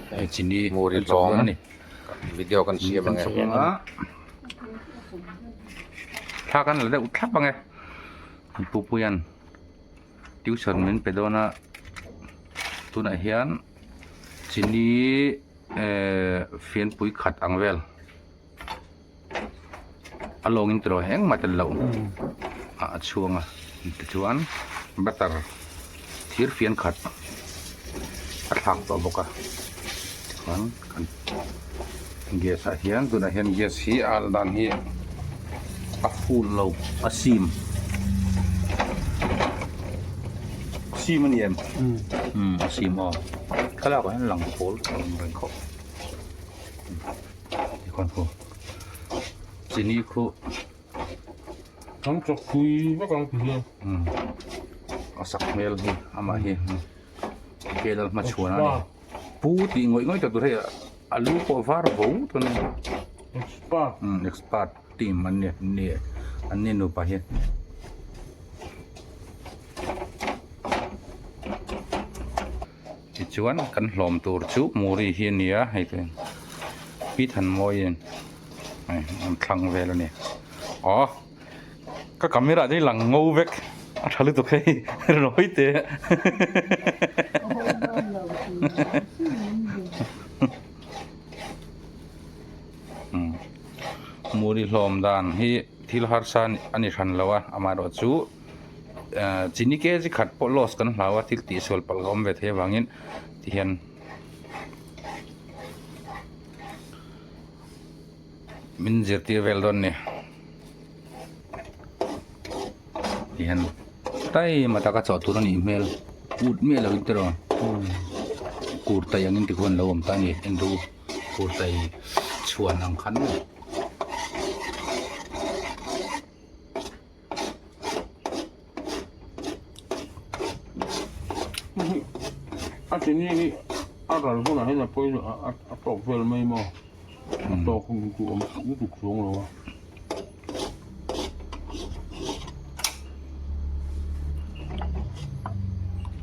Hei chini Muri kan chawk dawn hlawm a ni. Video kan Chini siam kan ange. chawk anga thla kan la deuh thlap ange. Kan pu Puia'n tuition min pe dawn a tunah hian chini ehh fianpui khat ang vel. A lawngin tiraw engmah tel loh ah a chhuang a tichuan butter thir fian khat a thlak tawh bawk a tichuan kan gas ah hian tunah hian gas hi a alh dan hi a full lo a sim sim a ni em umm a sim aw thlalak ah hian lang pawl ang reng khawp. Tikhuan khu chini khu Kan chawk pui vek ang ti hian. Umm a sak hmel hi amah hi vel a hmachhuan a ni pu tih ngawih ngawih tak tur hei a lu pawh var vo dawn a ni. Expert. Umm expert team an ni ni an ni nupa hi. Tichuan kan hlawm tur chu Muri hi a ni a hei te Pi Thanmawiin hei an thlang vel a ni aw ka camera te hi lang ngo vek a tha lutuk hei rawi te Muri hlawm dan hi thil harsa a ni hran lo a amaherawhchu. Chini kg khat pawh loss kan hlau a thil tih sual palh a awm ve thei avangin tihian min zirtir vel dawn a ni tihian taima taka chawh tur a nih hmel ut miah lo in te rawh kurtai angin tikhuan lo awm ta a ni entu kurtai chhuan ang khan. A chini hi a ral hunah hian a pawi a tawk vel mai maw a tawk hun chu awm lutuk chuang lo a.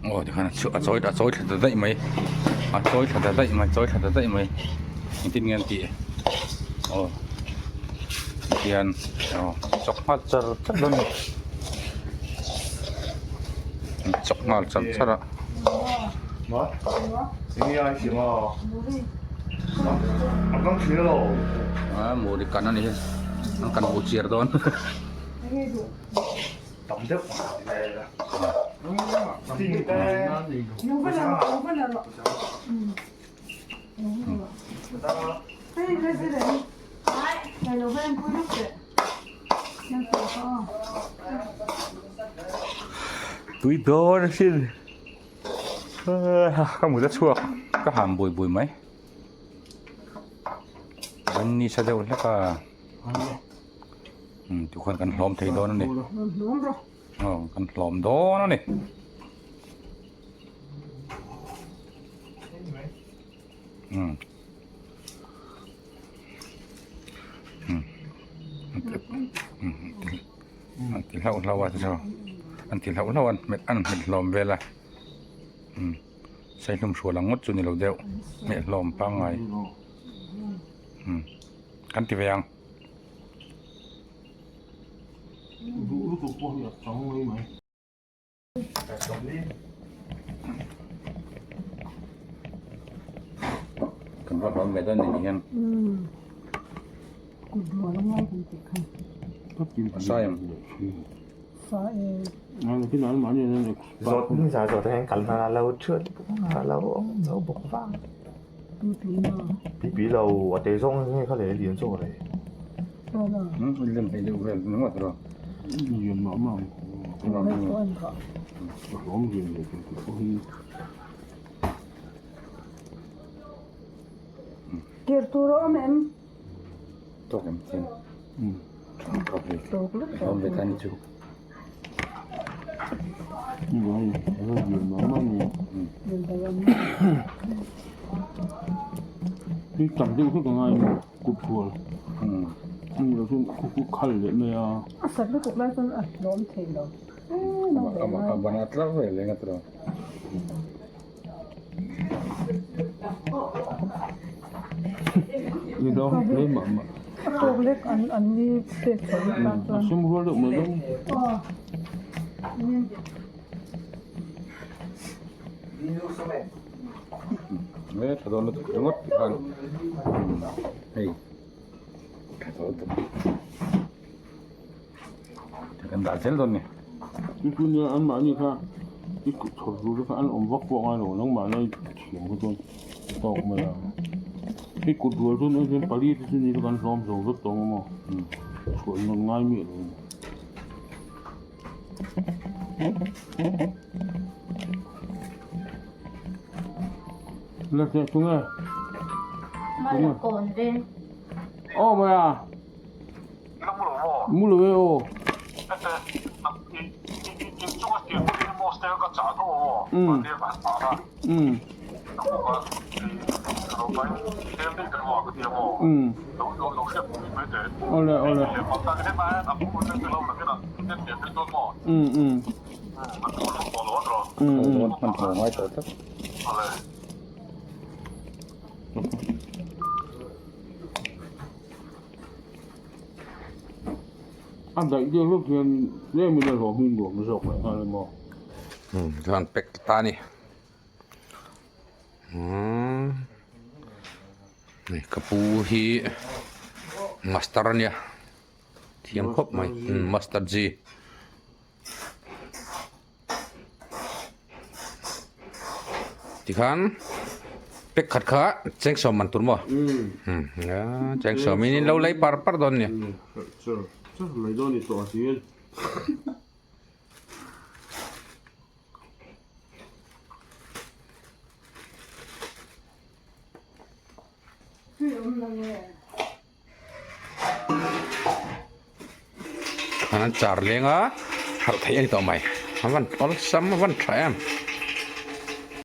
Aw tikhan a chawi a chawi thla ta daih mai a chawi thla ta daih mai chawi thla ta daih mai engtin nge an tih aw tihian aw chawk nghal char char dawn a ni chawk nghal char char a. A muri kan a ni hi an kan bu chiar dawn. Tui dawn asin ka mut a chhuak ka ham bui bui mai an ni sa deuh hlek a. Tikhuan kan hlawm thei dawn a ni. Aw kan hlawm dawn a ni. Um. Um. An ti hlauh hlauh a tichuan an ti hlauh hlauh a an hmet hlawm vel a. Um saihlum hrual ang ngawt chu ni lo deuh hmet hlawm pangngai. Um kan ti ve ang. Kan va hlawm ve dawn ni hian. Sai ang. I lo hle mah mah. A tawk lek an an ni pek tho na tan chuan. A sem rual deuh mai dawn. Aw. E tha dawn lutuk ringawt tikhan hei tha dawn lutuk kan dah zel dawn ni. Chu chu nia anmahni kha i kut chhawr tur te kha an awm vak pawh a ngai lo nangmahna i thiam kha chuan tawk mai a i kut rual chuan eng hian pali te chu ni kan hlawm zo vek tawh ang maw chhuah nawn ngai miah lo. La teh tunge Mala kawn ve. Aw maya. Mu lo e aw. Um. Um. Awle awle. Um um. Um um. Hmanhmawh ngai tawh tlat. A daih deuh hlek hian tlem in a hlawh hmin nuam zawk leh nghal emaw. Um chuan pack ta a ni. Umm hei ka pu hi master a nia thiam khawp mai umm master ji. Tikhan pack khat kha cheng sawm man tur maw umm cheng sawm in lo lei par par dawn a ni. An char leng a harh theih a ni tawh mai a van awlsam a van tha em.